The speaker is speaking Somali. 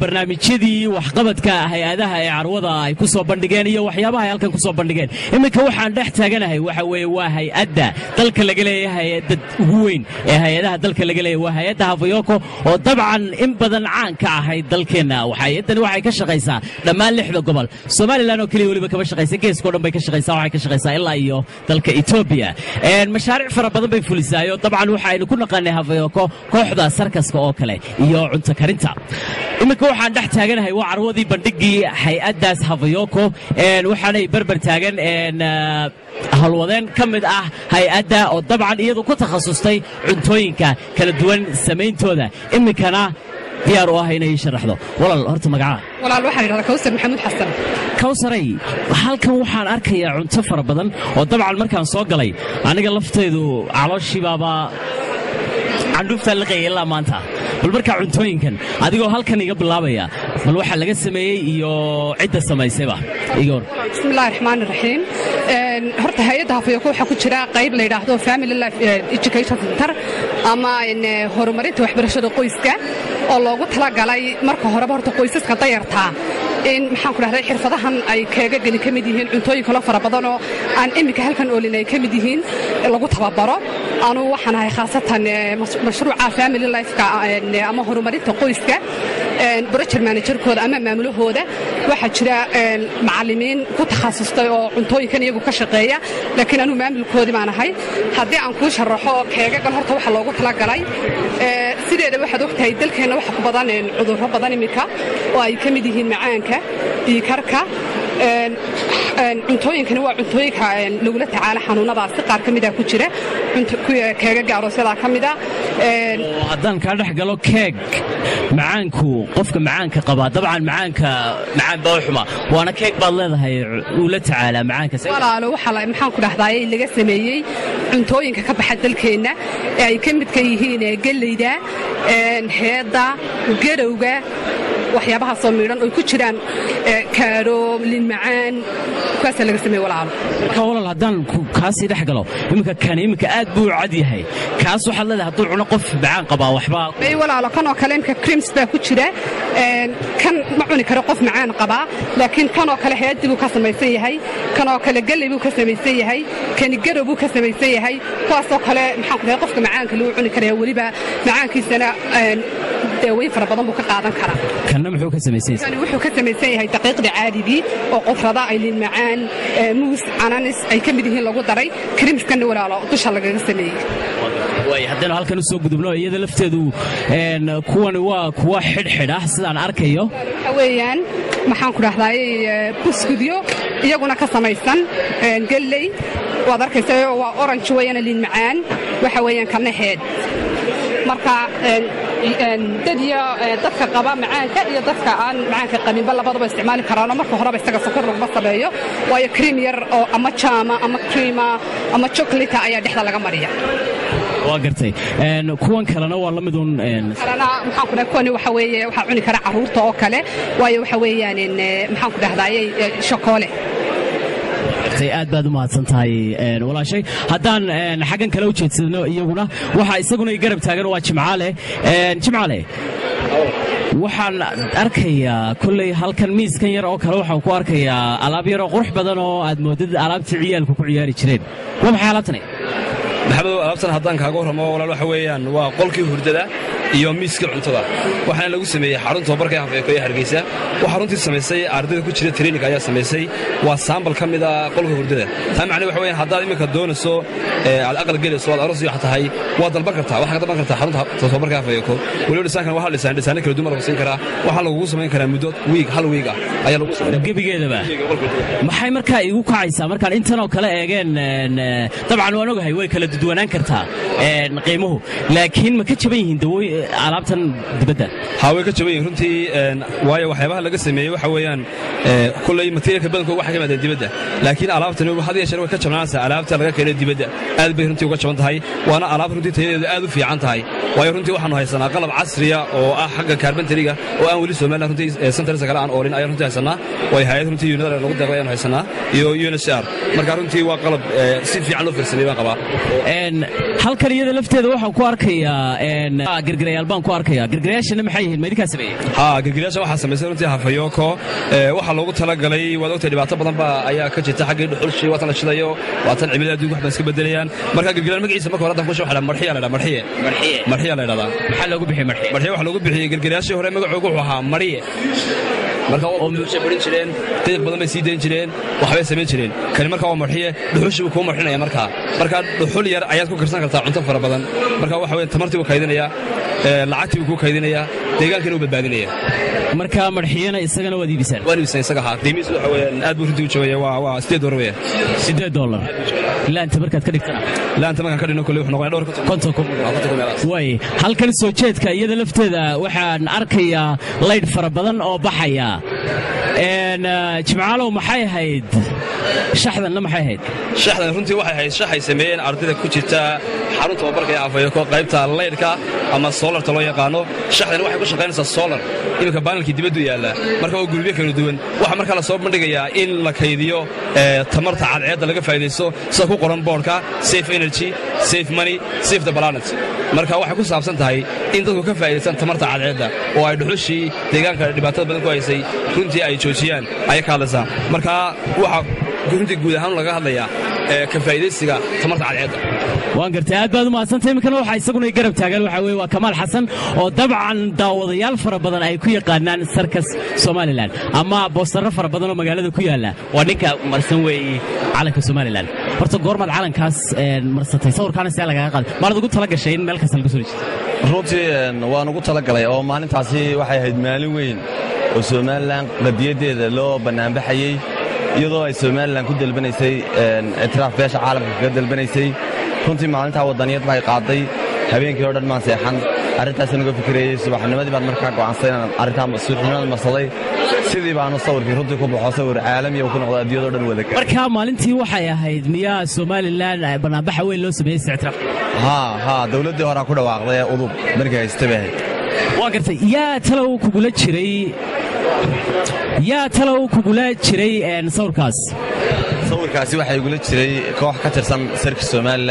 Barnaamijyadii waxqabadka hay-adaha ee carwada ay ku soo bandhigeen iyo waxyaabaha ay halkan ku soo bandhigeen. Iminka waxaan dhex taaganahay waxa weeye waa hay-adda dalka laga leeyahay, hay-adda ugu weyn ee hay-adaha dalka laga leeyahay, waa hay-adda Havoyoco oo dabcan in badan caan ka ahayd dalkeenna. Hay-addani waxay ka shaqaysaa dhammaan lixda gobol Somaliland oo keliya weliba kama shaqaysa, geeska oo dhan bay ka shaqaysaa. Waxay ka shaqaysaa ilaa iyo dalka Etoobiya. Mashaariic fara badan bay fulisaayo. Dabcan waxaynu ku naqaanay Havoyoco kooxda sarkaska oo kale iyo cunto karinta. Iminka waxaan dhex taaganahay waa carwadii bandhigii hay-addaas Havoyoco. Waxaanay berber taagan howlwadeen ka mid ah hay-adda oo dabcan iyadu ku takhasustay cuntooyinka kala duwan samayntooda, iminkana diyaar u ah inay ii sharaxdo. Walaal, horta magacaa? Walaal, waxaa la yidhahdaa Kawsar Maxamuud Xasan. Kawsaray, halkan waxaan arkayaa cunto fara badan oo dabcan markaan soo galay aniga laftaydu calooshii baaba candhuuftaa liqaya ilaa maanta. Bal markaa cuntooyinkan adigoo halkan iga bilaabaya, bal waxaa laga sameeyey iyo cidda samaysayba iga. Bismillahi raxmaani raxiim. Horta hay-adda Havoyoco waxaa ku jira qayb la yidhaahdo Family Life Education Center ama horumarinta waxbarashada qoyska, oo loogu talagalay marka horeba horta qoysaska dayartaa in, maxaan ku dhahday, xirfadahan ay keegagani ka mid yihiin, cuntooyin kaloo fara badanoo aan iminka halkan oolin ay ka mid yihiin, lagu tababaro. Anuu waxaan ahay khaasatan mashruuca family lifeka ama horumarinta qoyska project managerkooda ama maamulahooda. Waxaa jira macallimiin ku takhasustay oo cuntooyinkan iyagu ka shaqeeya, laakiin anuu maamulkoodii baan ahay. Haddii aan kuu sharaxo keegagan, horta waxa loogu talagalay, sideeda waxaad ogtahay dalkeenna waxa ku badan cudurro badan iminka oo ay ka mid yihiin macaanka, dhiigkarka. Cuntooyinkani waa cuntooyinka lagula tacaala xanuunadaasi. Qaar ka mida ku jira keegaga aroosyada ka mida. Haddaan kaa dhex galo, keeg macaanku, qofka macaanka qabaa dabcan macaanka macaan baa u xuma, waana keeg baad leedahay uu la tacaalaa macaanka. Walaalo, waxaa, maxaan ku dhahdaayey, laga sameeyey cuntooyinka ka baxa dalkeenna ee ay ka midka yihiin gelleyda, heedda, garowga, waxyaabahaasoo miidhan oy ku jiraan kaadho, liin macaan, kuwaasaa laga sameeye, walaalo. Marka walaal, haddaan kaasii dhex galo, iminka kan iminka aad buu u cad yahay, kaas waxaad leedahay hadduu cuno qof macaan qabaa waxba? May walaalo, kan oo kale imika creams baa ku jira. Kan ma cuni karo qof macaan qabaa, laakiin kan oo kale heedi buu ka samaysan yahay, kan oo kale galley buu ka samaysan yahay, kani garow buu ka samaysan yahay. Kuwaasoo kale, maxaan ku dhahay, qofka macaanka lagu cuni karaya, weliba macaankiisana daaweyn fara badan buu ka qaadan karaa. Kanna muxuu ka samaysan yahay? Kani wuxuu ka samaysan yahay daqiiqda caadigii oo qudrada ay liin macaan, muus, cananis ay ka mid yihiin lagu daray. Creamskanna, walaalo, dusha lagaga sameeyey. Waay, haddaynu halkan u soo gudubno, iyada lafteedu kuwani waa kuwa xidhxidh ah sidaan arkayo. Waxa weeyaan, maxaan ku dhahdaayey, buskudyo iyaguna ka samaysan gelley. Waad arkaysa, waa orange weeyaan, liin macaan waxa weeyaan, kana heed. Marka dad iyo dadka qaba macaanka iyo dadka aan macaanka qabinba labadaba isticmaali karaanoo marka horeba isaga sokor laguma sameeyo, waayo cream yar oo ama jam ah ama cream ah ama chocolate ayaa dhexda laga mariya. Waa gartay. Kuwan kalena waa la midun? Kalena, maxaan ku dhahay, kuwani waxa weeye waxaa cuni kara carruurta oo kale, waayo waxa weeyaan, maxaan ku dhahdaayey, shokoole. Aad baad u mahadsan tahay, walaashay. Haddaan xaggan kale u jeedsano, iyaguna waxaa isaguna i garab taagan waa Jimcaale. Jimcaale, waxaan arkayaa kolley halkan miiskan yar oo kale waxaan ku arkayaa alaab yar oo qurux badan oo aad moodid alaabtii ciyaalku ku ciyaari jireen. Waa maxay alaabtani? Maxamedow, alaabtan haddaan kaaga warramo, walaal, waxa weeyaan waa qolkii hurdada iyo miiskii cuntada. Waxaana lagu sameeyey xarunta tababarka Havoyoco ee Hargeysa. Waxaa runtii samaysay ardayda ku jira training ayaa samaysay. Waa sample ka mid a qolka hurdada. Taa macnaheedu waxa weeyaan, haddaad iminka doonayso aad aqal gelayso, aad aroos iyo wax tahay, waad dalban kartaa. Waxaad ka dalban kartaa xarunta tababarka Havoyoco. Weliba dhisaankan waxaa dhisaan dhisaano kala duwan lagu siin karaa. Waxaa lagugu samayn karaa muddo wiig, hal wiig ah ayaa lagu samayn. Gebigeedaba maxay markaa iigu kacaysaa markaan intanoo kale eegeen? Dabcan waan ogahay way kala duwanaan kartaa qiimuhu, laakiin ma ka jaban yihiin dawooy alaabtan dibadda? Haa, way ka jaban yihiin runtii, waayo waxyaabaha laga sameeyey waxa weeyaan kulley materialka badankooda waxay ka yimaadeen dibadda, laakiin alaabtani had iyo jeer way ka jabnaanaysaa alaabta laga keenay dibadda. Aad bay runtii uga jaban tahay, waana alaab runtii tayadeedu aad u fiican tahay, waayo runtii waxaanu haysanaa qalab casriya oo ah xagga carpentryga oo aan weli Somaliland runtii centersa kale aan oolin ayaan runtii haysanaa. haysanaa way hay'ad runtii UNIDO lagu deeqay ayaan haysanaa iyo UNHCR. Marka runtii waa qalab si fiican loo farsameeyey baan qabaa. Halkan iyada lafteeda waxaan ku arkayaa girgirayaal baan ku arkayaa. Girgirayaashana maxay yihiin? Ma idinkaa sameeyey? Haa, girgirayaasha waxaa samaysay runtii Hafayoko. Waxaa loogu talagalay, waad ogtahay, dhibaato badan baa ayaa ka jirta xaggii dhuxulshii, waatan la shidayo, waatan cimilada adduunka wax baan iska bedelayaan. Marka girgirayaal magaciisa marka hore haddaan ku sheego, waxaa marxiya la dhahdaa, marxiye. Marxiye. Marxiya la dhahdaa. Maxaa loogu bixiyey marxiye? Marxiye waxaa loogu bixiyey girgirayaashii hore magacoogu wuxuu ahaa mariye. Marka waa dhuxushay barin jireen, qiiq badan bay sii dayn jireen, waxbay samayn jireen. Kani marka waa marxiye, dhuxushii buu kuu marxinaya. Markaa dhuxul yar ayaad ku karsan kartaa cunto fara badan. Marka waxa weeye tamartii buu kaydinayaa, lacagtii buu kuu kaydinayaa, deegaankana uu badbaadinaya. Marka marxiyana isagana waad iibisaan? Waan iibisaan isaga, haa. Qiimihiisu waxa weeyaan aad buu runtii u jabaya, waa $8 weeyaan. $8. Laanta markaad ka dhigtana? Laanta markaan ka dhigno kolley wuxuu noqonaya dhowr 50,000. 50,000 meelahaas. Way halkan soo jeedka iyada lafteeda waxaan arkayaa laydh fara badan oo baxaya. Jimcaalow, maxay ahayd shaxdanna, maxay ahayd? Shaxdan runtii waxay ahayd shax ay sameeyeen ardayda ku jirta xarunta tababarka ee Afayoko, qaybta laydhka ama solarta loo yaqaano. Shaxdan waxay ku shaqaynaysaa solar. Iminka panelkii dibaddu yaalla. Marka waa gurubyo kala duwan. Waxaa markaa la soo bandhigayaa in la kaydiyo tamarta cadceedda, laga faa'idaysto, sida ku qoran boardka: "Save energy, save money, save the planet." Marka waxay ku saabsan tahay in dadku ka faa'idaystaan tamarta cadceedda oo ay dhuxushii deegaanka dhibaatada badan ku haysay runtii ay joojiyaan ayay ka hadlaysaa. Marka waxaa runtii guud ahaan laga hadlayaa ka faa'iidaysiga tamarta cadceedda. Waan gartay, aad baad u mahadsantay. Iminkana waxaa isaguna garab taagan waxaa weye waa Kamaal Xasan oo dabcan daawadayaal fara badan ay ku yaqaanaan Sarkas Somalilan ama boostarro fara badan oo magaalada ku yaalla. Waa ninka marsan weeye calanka Somalilan. Horta goormaad calankaas marsatay? Sawirkaana see lagaga qaaday? Maanad ugu tala gashay in meel kasta laga soo dejito? Runtii waan ugu talagalay oo maalintaasi waxay ahayd maalin weyn oo Somalilan qadiyaddeeda loo bannaanbaxayey, iyadoo ay Somalilan ku dalbanaysay ictiraaf, beesha caalamka kaga dalbanaysay. Runtii maalintaa waddaniyad bay qaaday. Habeenkii oo dhan maan seexan, arrintaasaan uga fikirayey. Subaxnimadii baan markaa go'aansaday inaan arrintaa subaxnimada marsaday. Sidii baanu sawirkii runtii ku baxo, sawir caalamiya uu ku noqdo, adduunyadoo dhan wada. Markaa maalintii waxay ahayd miyaa Somalilan bannaanbaxa weyn loo sameeyey si ictiraaf? Haa haa, dawladdii horaa ku dhawaaqday ee UDUB markii haystay bay ahayd. Waan gartay. Yaa talow kugula jiray sawirkaas? Sawirkaasi waxaa igula jiray koox ka tirsan sarki Somalilan.